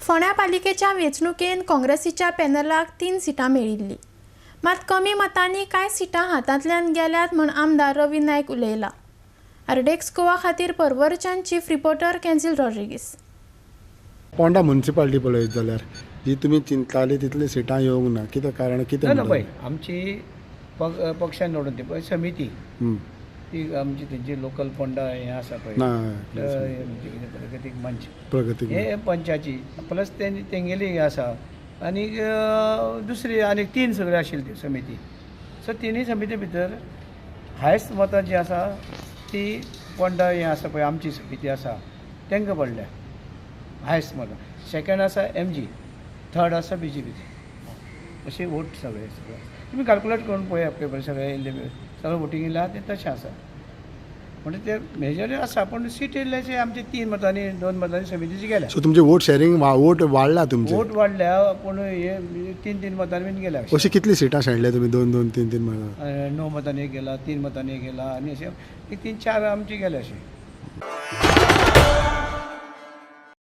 फोंड्या पालिकेच्या वेंचणुकेन काँग्रेसीच्या पॅनलाक 3 सिटां मेळिल्लीं. मात कमी मतांनी कांय सिटां हातांतल्यान गेल्यात म्हण आमदार रवी नायक उलयला. आरडेक्स गोवा खातीर पर्वरच्यान चीफ रिपोर्टर कॅन्सील रॉड्रिगीस. पोंडा म्युनिसिपालिटी पळयत जाल्यार जी तुमी चिंतताली तितली सिटां येवंक ना, कितें कारण कितें? ना, पळय आमची पक्षान निवडून ती पळय समिती ती आमची तेंची लोकल पोंडा हें आसा पळय प्रगतीक मंच, प्रगतीक हे पंचाची प्लस तेंगेली हें आसा आनी दुसरी आनी 3 सगळे आशिल्ली ती समिती. सो तिनूय समिती भितर हायस्ट मतां जी आसा ती पोंडा हें आसा पळय आमची समिती आसा तांकां पडल्या हायस्ट मतां. सेकंड आसा MG, थर्ड आसा BJP. अशे वोट सगळे सगळे तुमी कॅल्कुलेट करून पळया पेपर सगळे येयल्ले सगळे वोटींग येयल्या तें तशें आसा. म्हणजे ते मेजर आसा पूण सीट येयल्ल्याचे आमचे 3 मतांनी 2 मतांनी समितीची गेल्या. सो तुमचे वोट शेअरिंग वोट वाडला तुमचे? वोट वाडल्या पूण हे 3-3 मतांनी बीन गेल्या. अशी कितली सिटां शेणल्या तुमी 2-2, 3-3 मतां? 9 मतांनी एक गेला, 3 मतांनी एक गेला आनी अशें 3-4 आमची गेल्या अशें.